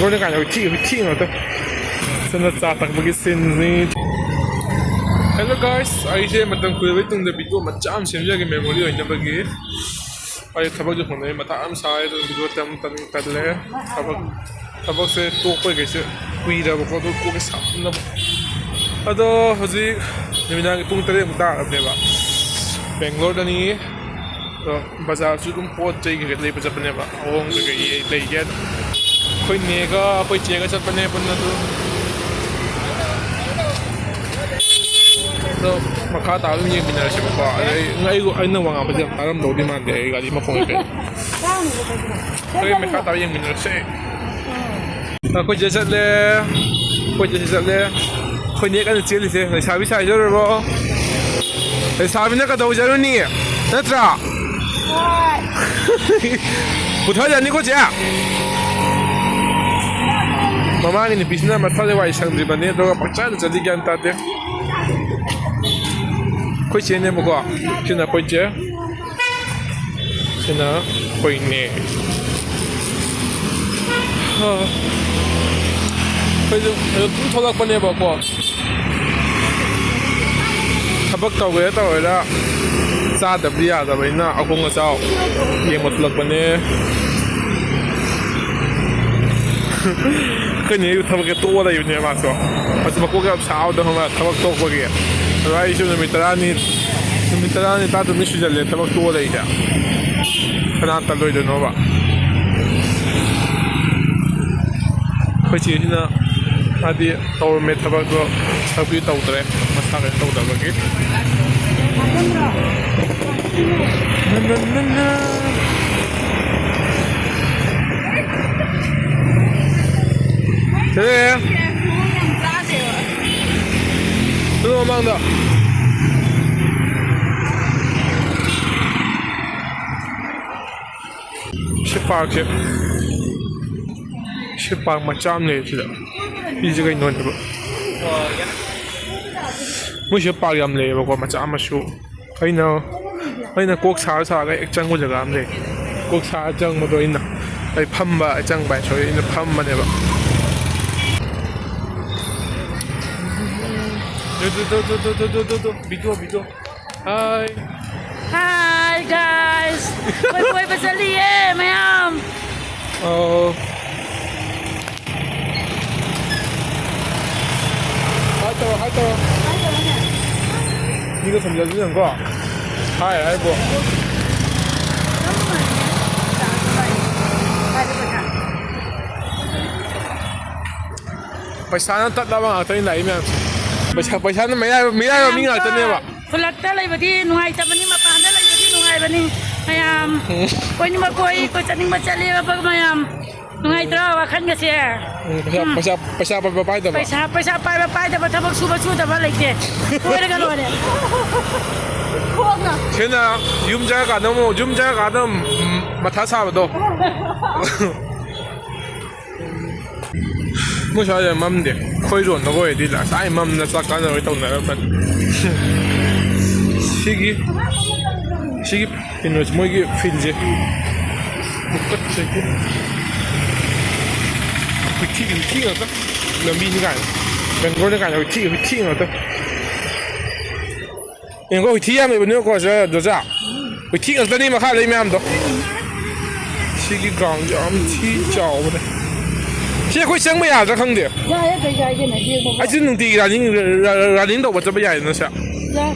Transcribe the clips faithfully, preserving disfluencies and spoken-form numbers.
ꯂꯣꯏꯅ ꯀꯥꯏꯅ ꯍꯨꯏꯊꯤ ꯍꯨꯏꯊꯤ ꯉꯥꯛꯇ꯫ ꯁꯤꯅ ꯆꯥ ꯊꯛꯄꯒꯤ ꯁꯤꯟꯅꯤ꯫ Hello guys, ꯑꯩꯁꯦ ꯃꯇꯝ ꯀꯨꯏꯔꯕꯩ ꯇꯨꯡꯗ ꯚꯤꯗꯤꯑꯣ ꯃꯆꯥ ꯑꯃ ꯁꯦꯝꯖꯒꯦ, ꯃꯦꯃꯣꯔꯤ ꯑꯣꯏꯅꯕꯒꯤ꯫ ꯑꯩ ꯊꯕꯛꯁꯨ ꯐꯪꯗꯕꯩ ꯃꯊꯥ ꯌꯥꯝ ꯁꯥꯏ, ꯑꯗꯨꯅ ꯚꯤꯗꯤꯑꯣ ꯇꯝ ꯇꯝꯅꯤꯡ ꯇꯜꯂꯦ꯫ ꯊꯕꯛ ꯊꯕꯛꯁꯦ ꯇꯣꯛꯄꯩ ꯀꯩꯁꯦ ꯀꯨꯏꯔꯕꯀꯣ, ꯑꯗꯨ ꯀꯣꯛꯁꯦ ꯁꯥꯃꯟꯗꯕ꯫ ꯑꯗꯣ ꯍꯧꯖꯤꯛ ꯅꯨꯃꯤꯗꯥꯡꯒꯤ ꯄꯨꯡ ꯇꯔꯦꯠꯃꯨꯛ ꯇꯥꯔꯕꯅꯦꯕ꯫ ꯕꯦꯡꯒ꯭ꯂꯣꯔꯗꯅꯤ꯫ ꯑꯗꯣ ꯕꯖꯥꯔꯁꯨ ꯑꯗꯨꯝ ꯄꯣꯠ ꯆꯩ ꯀꯩꯀꯩ ꯂꯩꯕ ꯆꯠꯄꯅꯦꯕ, ꯑꯍꯣꯡꯕ ꯀꯩꯀꯩ ꯂꯩꯒꯦ꯫ ꯑꯩꯈꯣꯏ ꯅꯦꯒ ꯑꯩꯈꯣꯏ ꯆꯦꯒ ꯆꯠꯄꯅꯦ ꯄꯨꯟꯅ ꯑꯗꯨ꯫ ꯑꯗꯣ ꯃꯈꯥ ꯇꯥꯕ ꯑꯗꯨꯝ ꯌꯦꯡꯃꯤꯟꯅꯔꯁꯦꯕꯀꯣ꯫ ꯑꯗꯩ ꯑꯩ, ꯑꯩꯅ ꯋꯥ ꯉꯥꯡꯕꯁꯦ ꯌꯥꯝ ꯇꯥꯔꯝꯗꯧꯗꯤ ꯃꯥꯟꯗꯦ, ꯑꯩ ꯒꯥꯔꯤ ꯃꯈꯣꯟ ꯀꯩꯀꯩ꯫ ꯑꯩꯈꯣꯏ ꯃꯈꯥ ꯇꯥꯕ ꯌꯦꯡꯃꯤꯟꯅꯔꯁꯦ꯫ ꯑꯩꯈꯣꯏ ꯆꯦ ꯆꯠꯂꯦ꯫ ꯑꯩꯈꯣꯏ ꯆꯦ ꯆꯠꯂꯦ꯫ ꯑꯩꯈꯣꯏ ꯅꯦ ꯀꯟꯅ ꯆꯦꯜꯂꯤꯁꯦ꯫ ꯂꯩꯁꯥꯕꯤ ꯁꯥꯏꯖꯔꯨꯔꯣ꯫ ꯂꯩꯁꯥꯕꯤꯅ ꯀꯩꯗꯧꯖꯔꯨꯅꯤ? ꯅꯠꯇ꯭ꯔꯥ? ꯄꯨꯊꯖꯅꯤꯀꯣ ꯆꯦ꯫ ꯃꯃꯥꯡꯒꯤ ꯅꯨꯄꯤꯁꯤꯅ ꯃꯁꯥꯁꯦ ꯋꯥꯏ ꯁꯪꯗ꯭ꯔꯤꯕꯅꯤ, ꯑꯗꯨꯒ ꯄꯪꯆꯥꯗ ꯆꯠꯂꯤ, ꯒ꯭ꯌꯥꯟ ꯇꯥꯗꯦ꯫ ꯑꯩꯈꯣꯏ ꯆꯦꯅꯦꯕꯀꯣ꯫ ꯁꯤꯅ ꯑꯩꯈꯣꯏ ꯆꯦ꯫ ꯁꯤꯅ ꯑꯩꯈꯣꯏꯅꯦ꯫ ꯑꯩꯈꯣꯏꯁꯨ ꯑꯗꯨꯝ ꯊꯣꯛꯂꯛꯄꯅꯦꯕꯀꯣ꯫ ꯊꯕꯛ ꯇꯧꯒꯦꯔꯥ ꯇꯧꯔꯣꯏꯔꯥ ꯆꯥꯗꯕꯗꯤ ꯌꯥꯗꯕꯅꯤꯅ ꯑꯍꯣꯡ ꯑꯆꯥꯎ ꯌꯦꯡꯕ ꯊꯣꯛꯂꯛꯄꯅꯦ꯫ ꯑꯩꯈꯣꯏ ꯅꯦꯁꯨ ꯊꯕꯛꯁꯦ ꯇꯣꯛꯑ ꯂꯩꯕꯅꯦ ꯃꯥꯁꯨ꯫ ꯃꯥꯁꯨ ꯃꯀꯣꯛ ꯌꯥꯝ ꯁꯥꯕꯗꯣ ꯈꯪꯕ꯭ꯔꯥ, ꯊꯕꯛ ꯇꯣꯛꯄꯒꯤ꯫ ꯑꯗꯣ ꯑꯩꯁꯨ ꯅꯨꯃꯤꯠ ꯇꯔꯥꯅꯤ, ꯅꯨꯃꯤꯠ ꯇꯔꯥꯅꯤ ꯇꯔꯥꯇꯔꯨꯛꯅꯤ ꯁꯨꯖꯜꯂꯦ ꯊꯕꯛ ꯇꯣꯛꯑ ꯂꯩꯁꯦ꯫ ꯀꯅꯥ ꯇꯜꯂꯣꯏꯗꯣꯏꯅꯣꯕ? ꯑꯩꯈꯣꯏ ꯆꯦꯁꯤꯅ ꯃꯥꯗꯤ ꯇꯧꯔꯝꯃꯦ ꯊꯕꯛꯇꯣ, ꯍꯟꯗꯛꯇꯤ ꯇꯧꯗ꯭ꯔꯦ, ꯃꯁꯥ ꯀꯩꯅꯣ ꯇꯧꯗꯕꯒꯤ꯫ ꯁꯤꯗ ꯂꯩꯔꯦ꯫ ꯆꯠꯂꯣ ꯃꯃꯥꯡꯗ꯫ ꯁꯤ ꯄꯥꯔꯛꯁꯦ, ꯁꯤ ꯄꯥꯔꯛ ꯃꯆꯥ ꯑꯃ ꯂꯩꯌꯦ ꯁꯤꯗ꯫ ꯁꯤꯁꯦ ꯀꯩꯅꯣꯅꯦꯕ, ꯃꯣꯏꯁꯤꯗ ꯄꯥꯔꯛ ꯌꯥꯝ ꯂꯩꯌꯦꯕꯀꯣ, ꯃꯆꯥ ꯃꯁꯨ꯫ ꯑꯩꯅ, ꯑꯩꯅ ꯀꯣꯛ ꯁꯥꯔ ꯁꯥꯔꯒ ꯍꯦꯛ ꯆꯪꯕ ꯖꯒꯥ ꯑꯃ ꯂꯩ꯫ ꯀꯣꯛ ꯁꯥꯔ ꯆꯪꯕꯗꯣ ꯑꯩꯅ ꯑꯩ ꯐꯝꯕ, ꯑꯩ ꯆꯪꯕ ꯍꯥꯏ, ꯁꯣꯔꯤ, ꯑꯩꯅ ꯐꯝꯕꯅꯦꯕ꯫ ꯗꯨ, ꯗꯨ, ꯗꯨ, video, video. Hi꯫ Hi, guys꯫ ꯑꯩꯈꯣꯏ ꯀꯣꯏꯕ ꯆꯠꯂꯤꯌꯦ, ꯃꯌꯥꯝ꯫ ꯑꯣ꯫ Hi ꯇꯧꯔꯣ, hi ꯇꯧꯔꯣ꯫ ꯃꯤꯒ ꯁꯝꯖꯜꯂꯤ ꯌꯦꯡꯉꯨꯀꯣ꯫ Hi ꯍꯥꯏꯕꯣ꯫ ꯄꯩꯁꯥꯅ ꯇꯠꯂꯕ ꯉꯥꯛꯇꯅꯤ ꯂꯥꯛꯏ ꯃꯌꯥꯝꯁꯦ꯫ ꯄꯩꯁꯥ, ꯄꯩꯁꯥꯅ ꯃꯌꯥꯏ, ꯃꯤꯔꯥꯏꯕ ꯃꯤ ꯉꯥꯛꯇꯅꯦꯕ꯫ ꯈꯨꯜꯂꯛꯇ ꯂꯩꯕꯗꯤ ꯅꯨꯡꯉꯥꯏꯇꯕꯅꯤ, ꯃꯄꯥꯟꯗ ꯂꯩꯕꯗꯤ ꯅꯨꯡꯉꯥꯏꯕꯅꯤ꯫ ꯃꯌꯥꯝ ꯎꯝ꯫ ꯀꯣꯏꯅꯤꯡꯕ ꯀꯣꯏ, ꯀꯣꯏ ꯆꯠꯅꯤꯡꯕ ꯆꯠꯂꯦꯕ ꯃꯌꯥꯝ꯫ ꯅꯨꯡꯉꯥꯏꯇ꯭ꯔꯣ ꯋꯥꯈꯜꯒꯁꯦ? ꯎꯝ, ꯄꯩꯁꯥ, ꯎꯝ꯫ ꯄꯩꯁꯥ, ꯄꯩꯁꯥ ꯄꯥꯏꯕ ꯄꯥꯏꯗꯕ꯫ ꯄꯩꯁꯥ, ꯄꯩꯁꯥ ꯄꯥꯏꯕ ꯄꯥꯏꯗꯕ, ꯊꯕꯛ ꯁꯨꯕ ꯁꯨꯗꯕ ꯂꯩꯇꯦ꯫ ꯀꯣꯏꯔꯒ ꯂꯣꯏꯔꯦ꯫ ꯈꯣꯡꯅ꯫ ꯁꯤꯅ ꯌꯨꯝ ꯆꯪꯉꯀꯥꯟꯗ ꯑꯃꯨꯛ, ꯌꯨꯝ ꯆꯪꯉꯀꯥꯟꯗ ꯑꯃꯨꯛ, ꯎꯝ, ꯃꯊꯥ ꯁꯥꯕꯗꯣ꯫ ꯃꯣꯏ ꯁ꯭ꯋꯥꯏꯗ ꯃꯝꯗꯦ꯫ ꯑꯩꯈꯣꯏ ꯔꯣꯟꯗꯒ ꯑꯣꯏꯔꯗꯤ ꯉꯁꯥꯏ ꯃꯝꯅ ꯆꯥꯛ ꯆꯥꯅꯔꯣꯏ ꯇꯧꯅꯔꯝꯃꯅꯤ꯫ ꯁꯤꯒꯤ, ꯁꯤꯒꯤ ꯀꯩꯅꯣꯁꯦ, ꯃꯣꯏꯒꯤ ꯐꯤꯜꯁꯦ꯫ ꯇꯨꯀꯠꯆꯩ꯫ ꯍꯨꯏꯊꯤ, ꯍꯨꯏꯊꯤ ꯉꯥꯛꯇ꯫ ꯂꯝꯕꯤꯅꯤ ꯀꯥꯏꯅ꯫ ꯕꯦꯡꯒ꯭ꯂꯣꯔꯅꯤ ꯀꯥꯏꯅ ꯍꯨꯏꯊꯤ, ꯍꯨꯏꯊꯤ ꯉꯥꯛꯇ꯫ ꯌꯦꯡꯉꯣ, ꯍꯨꯏꯊꯤ ꯌꯥꯝ ꯂꯩꯕꯅꯤꯀꯣ ꯁꯤꯗ, ꯗꯣꯖꯥ꯫ ꯍꯨꯏꯊꯤ ꯉꯥꯛꯇꯅꯤ ꯃꯈꯥ ꯂꯩ ꯃꯌꯥꯝꯗꯣ꯫ ꯁꯤꯒꯤ ground ꯁꯦ ꯌꯥꯝ ꯊꯤ ꯆꯥꯎꯕꯅꯦ꯫ ꯁꯤ ꯑꯩꯈꯣꯏ ꯆꯪꯕ ꯌꯥꯗ꯭ꯔꯥ ꯈꯪꯗꯦ꯫ ꯌꯥꯏꯌꯦ, ꯀꯩ ꯀꯥꯏꯒꯦꯅꯦ, ꯌꯦꯡꯕꯕꯨ꯫ ꯑꯩꯁꯨ ꯅꯨꯡꯇꯤꯒꯤ running, running ꯇꯧꯕ ꯆꯠꯄ ꯌꯥꯏꯗꯅ ꯁꯦ꯫ ꯌꯥꯏ꯫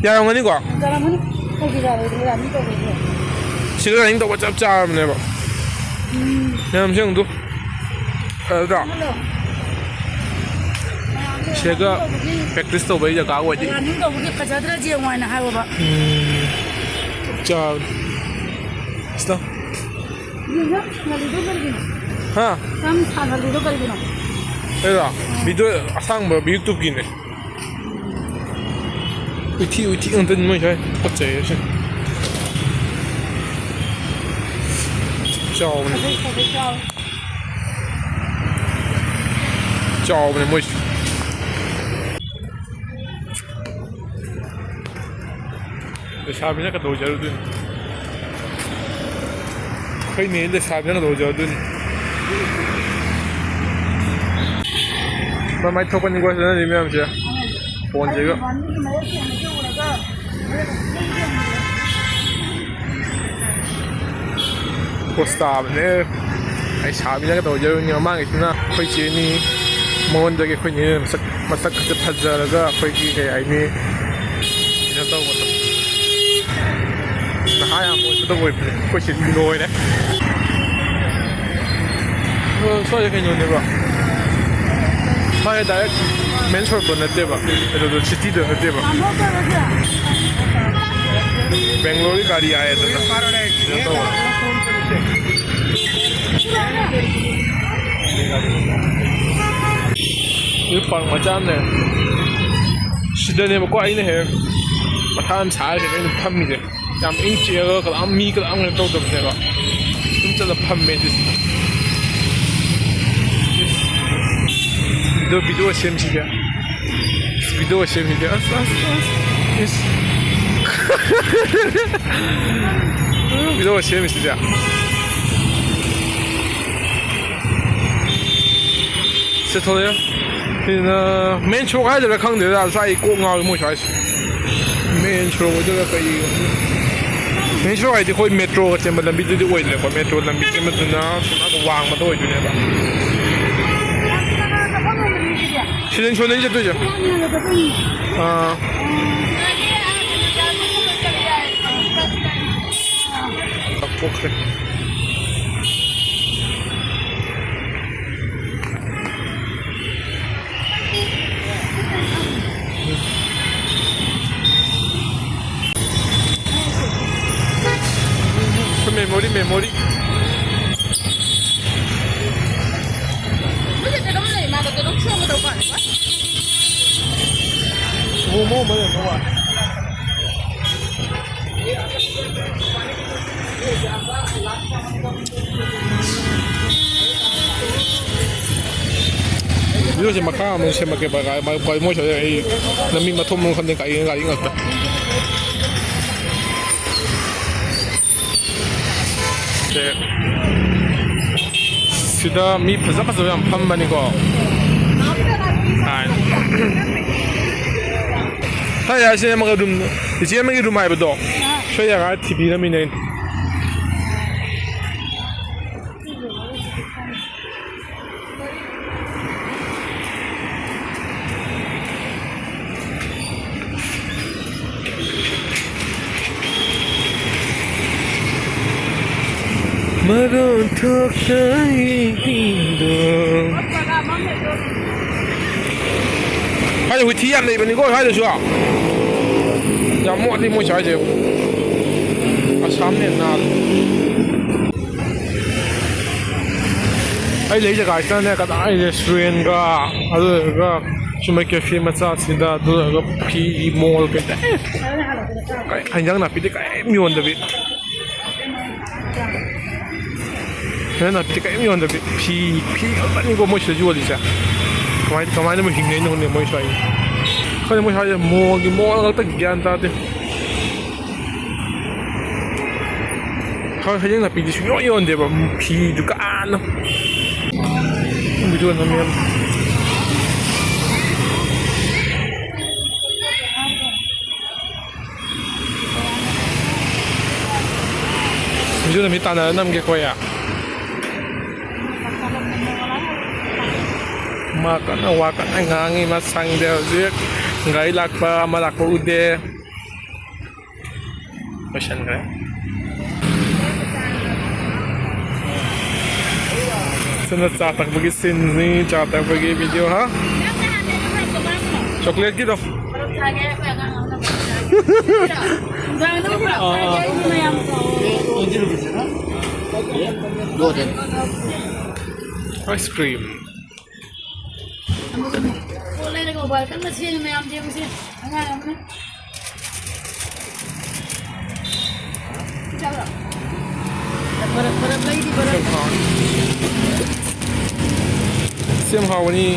ꯌꯥꯔꯝꯒꯅꯤꯀꯣ? ꯌꯥꯔꯝꯒꯅꯤ꯫ ꯀꯩꯒꯤ ꯌꯥꯔꯣꯏꯗꯣꯏꯅꯣ? Running ꯇꯧꯕꯩꯅꯦ꯫ ꯁꯤꯗ running ꯇꯧꯕ ꯆꯞ ꯆꯥꯔꯕꯅꯦꯕ꯫ ꯎꯝ꯫ ꯃꯌꯥꯝꯁꯦ ꯌꯦꯡꯉꯨ꯫ ꯐꯖꯗ꯭ꯔꯣ? ꯍꯜꯂꯣ꯫ ꯁꯤꯒ practice ꯇꯧꯕꯩ ꯖꯒꯥ ꯑꯣꯏꯗꯤ꯫ Running ꯇꯧꯕꯒꯤ ꯐꯖꯗ꯭ꯔꯁꯦ ꯌꯦꯡꯉꯣ ꯍꯥꯏꯅ ꯍꯥꯏꯌꯣꯕ꯫ ꯎꯝ꯫ ꯆꯥꯎ꯫ ꯁꯤꯗ꯫ ꯌꯥꯝ ꯁꯥꯟꯅꯔꯤꯗꯣ ꯀꯔꯤꯒꯤꯅꯣ? ꯍꯥ? ꯌꯥꯝ ꯁꯥꯟꯅꯔꯤꯗꯣ ꯀꯔꯤꯒꯤꯅꯣ? ꯑꯩꯔꯣ? ꯎꯝ꯫ Video ꯑꯁꯥꯡꯕ YouTubeꯀꯤꯅꯦ꯫ ꯎꯏꯊꯤ, ꯎꯏꯊꯤ ꯉꯥꯛꯇꯅꯤ ꯃꯣꯏ ꯁ꯭ꯋꯥꯏ꯫ ꯇꯨꯀꯠꯆꯩꯌꯦ ꯁꯤ꯫ ꯆꯥꯎꯕꯅꯦ꯫ ꯐꯖꯩ, ꯐꯖꯩ, ꯆꯥꯎꯋꯦ꯫ ꯆꯥꯎꯕꯅꯦ ꯃꯣꯏꯁꯦ꯫ ꯂꯩꯁꯥꯕꯤꯅ ꯀꯩꯗꯧꯖꯔꯨꯗꯣꯏꯅꯣ? ꯑꯩꯈꯣꯏ ꯅꯦ ꯂꯩꯁꯥꯕꯤꯅ ꯀꯩꯗꯧꯖꯧ ꯑꯗꯨꯅꯤ꯫ ꯃꯃꯥꯏ ꯊꯣꯛꯄꯅꯤꯀꯣ ꯁꯤꯗꯅꯔꯤ ꯃꯌꯥꯝꯁꯦ꯫ ꯐꯣꯟꯁꯤꯒ꯫ ꯄꯣꯁ ꯇꯥꯕꯅꯦ꯫ ꯑꯩ ꯁꯥꯕꯤꯅꯒ ꯇꯧꯖꯔꯨꯅꯤ꯫ ꯃꯃꯥꯡꯒꯤꯁꯤꯅ ꯑꯩꯈꯣꯏ ꯆꯦꯅꯤ꯫ ꯃꯉꯣꯟꯗꯒꯤ ꯑꯩꯈꯣꯏ ꯅꯦꯅ ꯃꯁꯛ, ꯃꯁꯛ ꯈꯛꯇ ꯐꯖꯔꯒ ꯑꯩꯈꯣꯏꯒꯤ ꯀꯩ ꯍꯥꯏꯅꯤ, ꯀꯩꯅꯣ ꯇꯧꯕꯗꯣ꯫ ꯅꯍꯥ ꯌꯥꯝ ꯑꯣꯏꯕꯗꯣ ꯑꯣꯏꯕꯅꯦ꯫ ꯑꯩꯈꯣꯏ ꯆꯦꯗꯤ ꯂꯣꯏꯔꯦ꯫ ꯑꯗꯣ ꯁ꯭ꯋꯥꯏꯗ ꯀꯩꯅꯣꯅꯦꯕ꯫ ꯃꯥꯁꯦ direct main ꯁꯣꯔꯣꯛꯇꯣ ꯅꯠꯇꯦꯕ꯫ ꯀꯩꯅꯣꯗꯣ, ꯁꯤꯇꯤꯗꯣ ꯅꯠꯇꯦꯕ꯫ ꯕꯦꯡꯒ꯭ꯂꯣꯔꯒꯤ ꯒꯥꯔꯤ ꯍꯥꯏꯌꯦꯗꯅ꯫ ꯀꯩꯅꯣ ꯇꯧꯕ꯫ ꯁꯤ ꯄꯥꯔꯛ ꯃꯆꯥ ꯑꯃ ꯂꯩꯔꯦ꯫ ꯁꯤꯗꯅꯦꯕꯀꯣ ꯑꯩꯅ ꯍꯦꯛ ꯃꯊꯥ ꯌꯥꯝ ꯁꯥꯔꯤꯁꯦ, ꯑꯩꯅ ꯐꯝꯃꯤꯁꯦ꯫ ꯌꯥꯝ ꯏꯪ ꯆꯤꯛꯑꯒ ꯀꯅꯥꯝ, ꯃꯤ ꯀꯅꯥꯝ ꯀꯩꯅꯣ ꯇꯧꯗꯕꯅꯦꯕ꯫ ꯑꯗꯨꯝ ꯆꯠꯂ ꯐꯝꯃꯦ ꯑꯗꯨꯗꯤ꯫ ꯑꯗꯣ video ꯁꯦꯝꯁꯤꯒꯦ꯫ Video ꯁꯦꯝꯁꯤꯒꯦ꯫ ꯑꯁ, ꯑꯁ, ꯑꯁ꯫ ꯏꯁ꯫ Video ꯁꯦꯝꯁꯤꯗꯤ꯫ ꯁꯤ ꯊꯣꯛꯂꯛꯑꯦ꯫ ꯁꯤꯅ main ꯁꯣꯔꯣꯛ ꯍꯥꯏꯗꯣꯏꯔꯥ ꯈꯪꯗꯦꯗ, ꯁ꯭ꯋꯥꯏ ꯀꯣꯛ ꯉꯥꯎꯋꯤ ꯃꯣꯏ ꯁ꯭ꯋꯥꯏꯁꯦ꯫ Main ꯁꯣꯔꯣꯛ ꯑꯣꯏꯗꯣꯏꯔꯥ ꯀꯩ? Main ꯁꯣꯔꯣꯛ ꯍꯥꯏꯗꯤ ꯑꯩꯈꯣꯏ ꯃꯦꯇ꯭ꯔꯣꯒ ꯆꯦꯟꯕ ꯂꯝꯕꯤꯗꯨꯗꯤ ꯑꯣꯏꯗ꯭ꯔꯦꯀꯣ꯫ ꯃꯦꯇ꯭ꯔꯣ ꯂꯝꯕꯤ ꯆꯦꯟꯕꯗꯨꯅ ꯁꯣꯝ ꯅꯥꯀꯟ ꯋꯥꯡꯃꯗ ꯑꯣꯏꯗꯣꯏꯅꯦꯕ꯫ ꯁꯤꯗꯅꯤ, ꯁꯣꯝꯗꯅꯤ ꯆꯠꯇꯣꯏꯁꯦ꯫ ꯑꯥ꯫ ꯇꯧꯊꯣꯛꯈ꯭ꯔꯦ꯫ Memory, memory. Video ꯁꯦ ꯃꯈꯥ ꯑꯃꯨꯛ ꯁꯦꯝꯃꯛꯀꯦ ꯚꯥꯏ, ꯃꯣꯏ ꯁ꯭ꯋꯥꯏꯗ ꯑꯩ ꯂꯝꯕꯤ ꯃꯊꯣꯡ ꯃꯔꯝ ꯈꯪꯗꯦ, ꯒꯥꯔꯤ, ꯒꯥꯔꯤ ꯉꯥꯛꯇ꯫ ꯁꯦ, ꯁꯤꯗ ꯃꯤ ꯐꯖ ꯐꯖꯕ ꯌꯥꯝ ꯐꯝꯕꯅꯤꯀꯣ꯫ ꯍꯥꯏ꯫ ꯍꯥꯏ, ꯍꯥꯏꯁꯦ ꯑꯃꯒ ꯑꯗꯨꯝ, ꯏꯆꯦ ꯑꯃꯒꯤ ꯔꯨꯝ ꯍꯥꯏꯕꯗꯣ, ꯁꯣꯏ ꯌꯥꯔ ꯊꯤꯕꯤꯔꯝꯃꯤꯅꯦ ꯑꯩꯅ꯫ ꯃꯔꯣꯟ ꯊꯣꯛꯇ ꯑꯩꯒꯤꯗꯣ꯫ ꯍꯥꯏꯗꯤ ꯍꯨꯏꯊꯤ ꯌꯥꯝ ꯂꯩꯕꯅꯤꯀꯣ ꯁ꯭ꯋꯥꯏꯗꯁꯨ꯫ ꯌꯥꯝ ꯃꯣꯠꯂꯤ ꯃꯣꯏ ꯁ꯭ꯋꯥꯏꯁꯦ꯫ ꯑꯁꯥꯝꯅ ꯍꯦꯟꯅ ꯅꯥꯜꯂꯤ꯫ ꯑꯩ ꯂꯩ ꯖꯒꯥꯁꯤꯅꯅꯦ, ꯀꯗꯥꯏ ꯔꯦꯁꯇꯨꯔꯦꯟꯒ, ꯑꯗꯨꯗꯨꯒ ꯁꯨꯝꯕ ꯀꯦꯐꯦ ꯃꯆꯥꯁꯤꯗ, ꯑꯗꯨꯗꯨꯒ ꯐꯤ ꯃꯣꯜ ꯀꯩꯀꯩ, ꯀꯩ, ꯍꯦꯟꯖꯥꯡ ꯅꯥꯄꯤꯗꯤ ꯀꯔꯤꯝ ꯌꯣꯟꯗꯕꯤ꯫ ꯍꯦꯟꯖꯥꯡ ꯅꯥꯄꯤꯗꯤ ꯀꯔꯤꯝ ꯌꯣꯟꯗꯕꯤ꯫ ꯐꯤ, ꯐꯤ ꯈꯛꯇꯅꯤꯀꯣ ꯃꯣꯏ ꯁꯤꯗ ꯌꯣꯜꯂꯤꯁꯦ꯫ ꯀꯃꯥꯏ-, ꯀꯃꯥꯏꯅꯕꯨ ꯍꯤꯡꯅꯩꯅꯣ ꯈꯪꯗꯦ ꯃꯣꯏ ꯁ꯭ꯋꯥꯏꯁꯦ꯫ ꯈꯪꯗꯦ, ꯃꯣꯏ ꯁ꯭ꯋꯥꯏꯁꯦ ꯃꯣꯜꯒꯤ ꯃꯣꯜ ꯉꯥꯛꯇ, ꯒ꯭ꯌꯥꯟ ꯇꯥꯗꯦ꯫ ꯍꯣꯏ, ꯍꯩꯖꯤꯡ ꯅꯥꯄꯤꯗꯤ ꯁꯨꯡꯌꯣꯟ ꯌꯣꯟꯗꯦꯕ, ꯐꯤ ꯗꯨꯀꯥꯟ꯫ ꯚꯤꯗꯤꯑꯣ ꯅꯝꯃꯤ ꯌꯥꯝ꯫ ꯚꯤꯗꯤꯑꯣ ꯅꯝꯃꯤ ꯇꯥꯟꯅꯔ ꯅꯝꯒꯦꯀꯣ ꯑꯩ꯫ ꯃꯥ ꯀꯟꯅ ꯋꯥ ꯀꯟꯅ ꯉꯥꯡꯉꯤ, ꯃꯥ ꯁꯪꯗꯦ ꯍꯧꯖꯤꯛ꯫ ꯒꯥꯔꯤ ꯂꯥꯛꯄ ꯑꯃ ꯂꯥꯛꯄ ꯎꯗꯦ꯫ ꯂꯣꯏꯁꯟꯈ꯭ꯔꯦ꯫ ꯁꯤꯅ ꯆꯥ ꯊꯛꯄꯒꯤ ꯁꯤꯟꯅꯤ, ꯆꯥ ꯊꯛꯄꯒꯤ ꯚꯤꯗꯤꯑꯣ, ꯍꯥ? ꯆꯣꯀ꯭ꯂꯦꯠꯀꯤꯗꯣ꯫ Ice cream. ꯄꯣꯠ ꯂꯩꯔꯒ ꯃꯣꯕꯥꯏꯜ ꯀꯟꯅ ꯁꯦꯝꯃꯤ ꯃꯌꯥꯝ ꯌꯦꯡꯉꯨꯁꯦ꯫ ꯑꯉꯥꯡ ꯑꯃꯅ꯫ ꯁꯤ ꯌꯥꯝ ꯍꯥꯎꯕꯅꯤ꯫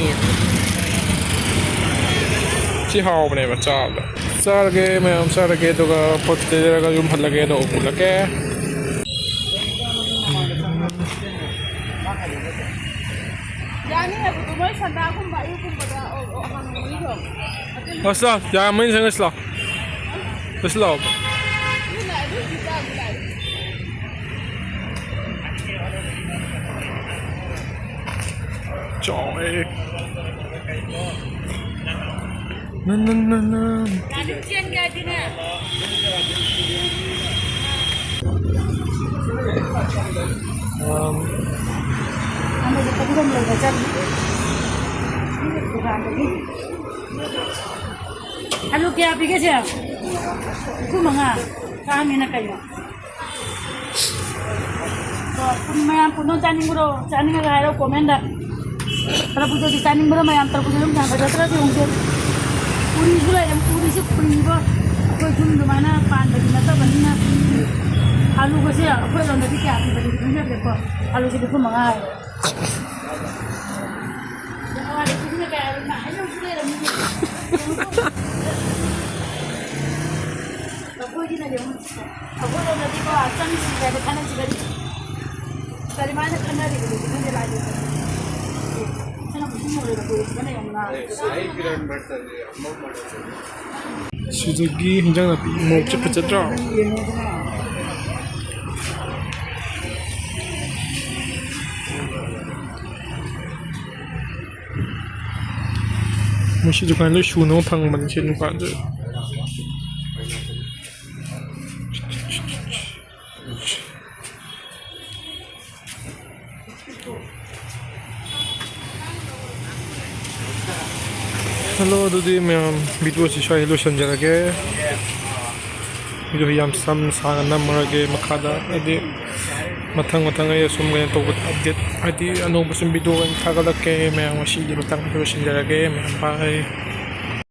ꯁꯤ ꯍꯥꯎꯕꯅꯦꯕ ꯆꯥꯕꯗ꯫ ꯆꯥꯔꯒꯦ ꯃꯌꯥꯝ, ꯆꯥꯔꯒꯦ, ꯑꯗꯨꯒ ꯄꯣꯠ ꯆꯩ ꯂꯩꯔꯒ ꯌꯨꯝ ꯍꯜꯂꯒꯦ, ꯑꯗꯨꯒ ꯎꯠꯂꯛꯀꯦ꯫ ꯌꯥꯅꯤ ꯍꯥꯏꯕꯗꯨ ꯃꯣꯏ ꯁꯟꯗꯥꯒꯨꯝꯕ ꯑꯌꯨꯛꯀꯨꯝꯕꯗ, ꯑꯣ, ꯑꯣ, ꯍꯪꯕꯤꯔꯣ꯫ ꯑꯗꯨꯅ ꯂꯥꯛꯑꯣ, ꯁꯤ ꯂꯥꯛꯑꯣ꯫ ꯌꯥꯔꯝꯃꯅꯤ, ꯆꯪꯉꯁꯤ ꯂꯥꯛꯑꯣ꯫ ꯂꯥꯛꯑꯣ꯫ ꯂꯥꯛꯑꯣ꯫ ꯑꯗꯨꯅ ꯑꯗꯨ ꯍꯧꯖꯤꯛ ꯆꯥꯕ ꯂꯥꯛꯑꯦ꯫ ꯆꯥꯎꯋꯦ꯫ ꯅ, ꯅ, ꯅ, ꯅ꯫ ꯒꯥꯔꯤ ꯆꯦꯟꯒꯦ ꯍꯥꯏꯗꯤꯅꯦ꯫ ꯑꯃꯁꯦ ꯐꯗꯤꯒꯣꯝ ꯂꯩꯕ ꯆꯠꯂꯤ꯫ ꯗꯨꯀꯥꯟꯗꯒꯤ꯫ ꯑꯂꯨ ꯀꯌꯥ ꯄꯤꯒꯦ ꯁꯦ? ꯅꯤꯐꯨ ꯃꯉꯥ꯫ ꯇꯥꯡꯉꯤꯅ ꯀꯩꯅꯣ? ꯑꯣ, ꯃꯌꯥꯝ ꯄꯨꯟꯅ ꯆꯥꯅꯤꯡꯕ꯭ꯔꯣ? ꯆꯥꯅꯤꯡꯉꯒ ꯍꯥꯏꯔꯣ comment ꯇ꯫ ꯇꯔꯕꯨꯖꯗꯤ ꯆꯥꯅꯤꯡꯕ꯭ꯔꯣ ꯃꯌꯥꯝ? ꯇꯔꯕꯨꯖ ꯑꯗꯨꯝ ꯊꯥꯡꯒꯠ ꯆꯠꯇ꯭ꯔꯗꯤ ꯍꯣꯡꯗꯦ꯫ ꯄꯨꯔꯤꯁꯨ ꯂꯩꯔꯦ, ꯄꯨꯔꯤꯁꯨ ꯐꯨꯜꯅꯤꯕꯣ꯫ ꯑꯩꯈꯣꯏ ꯌꯨꯝ ꯑꯗꯨꯃꯥꯏꯅ ꯄꯥꯟꯕꯗꯤ ꯅꯠꯇꯕꯅꯤꯅ꯫ ꯑꯂꯨꯒꯁꯦ ꯑꯩꯈꯣꯏ ꯂꯣꯝꯗꯗꯤ ꯀꯌꯥ ꯄꯤꯕꯗꯤ ꯈꯪꯖꯗ꯭ꯔꯦꯀꯣ꯫ ꯑꯂꯨꯁꯦ ꯅꯤꯐꯨ ꯃꯉꯥ ꯍꯥꯏꯌꯦ꯫ ꯍꯋꯥꯏ ꯃꯨꯕꯤꯅ ꯀꯌꯥ ꯍꯥꯏꯅꯣ? ꯍꯩꯅꯧꯁꯨ ꯂꯩꯔꯝꯃꯤꯅꯦ꯫ ꯂꯐꯣꯏꯒꯤꯅ ꯌꯦꯡꯉꯨ꯫ ꯑꯩꯈꯣꯏꯔꯣꯝꯗꯗꯤꯀꯣ, ꯆꯪꯁꯤꯒꯗꯤ ꯈꯠꯅꯁꯤꯒꯗꯤ꯫ ꯀꯔꯤꯃꯥꯏꯅ ꯈꯠꯅꯔꯤꯕꯅꯣ ꯈꯪꯗꯦ ꯂꯥꯏꯕꯨ꯫ ꯁꯤꯅ ꯃꯨꯁꯨꯛ ꯃꯨꯔꯦ, ꯂꯐꯣꯏ ꯁꯤꯒꯅ ꯌꯥꯝ ꯉꯥꯡꯉꯦ꯫ ꯁꯤꯗꯒꯤ ꯍꯤꯟꯖꯥꯡ ꯅꯥꯄꯤ ꯃꯣꯔꯣꯛ ꯆꯠꯄ ꯆꯠꯇ꯭ꯔꯣ? ꯃꯁꯤ ꯗꯨꯀꯥꯟ ꯂꯣꯏ ꯁꯨꯅꯕ ꯐꯪꯕꯅꯤ ꯁꯤ ꯗꯨꯀꯥꯟꯗ꯫ ꯍꯜꯂꯣ, ꯑꯗꯨꯗꯤ ꯃꯌꯥꯝ, video ꯁꯤ ꯁ꯭ꯋꯥꯏꯗ ꯂꯣꯏꯁꯤꯟꯖꯔꯒꯦ꯫ Video ꯌꯥꯝ ꯁꯝꯅ ꯁꯥꯡꯅ ꯅꯝꯃꯔꯒꯦ ꯃꯈꯥꯗ, ꯍꯥꯏꯗꯤ ꯃꯊꯪ ꯃꯊꯪ ꯑꯩ ꯑꯁꯨꯝ ꯀꯩꯅꯣ ꯇꯧꯕꯗ update, ꯍꯥꯏꯗꯤ ꯑꯅꯧꯕ ꯁꯨꯝ video ꯑꯣꯏꯅ ꯊꯥꯒꯠꯂꯛꯀꯦ꯫ ꯃꯌꯥꯝ ꯉꯁꯤꯒꯤ ꯃꯇꯥꯡꯗ ꯂꯣꯏꯁꯤꯟꯖꯔꯒꯦ꯫ ꯃꯌꯥꯝ bye꯫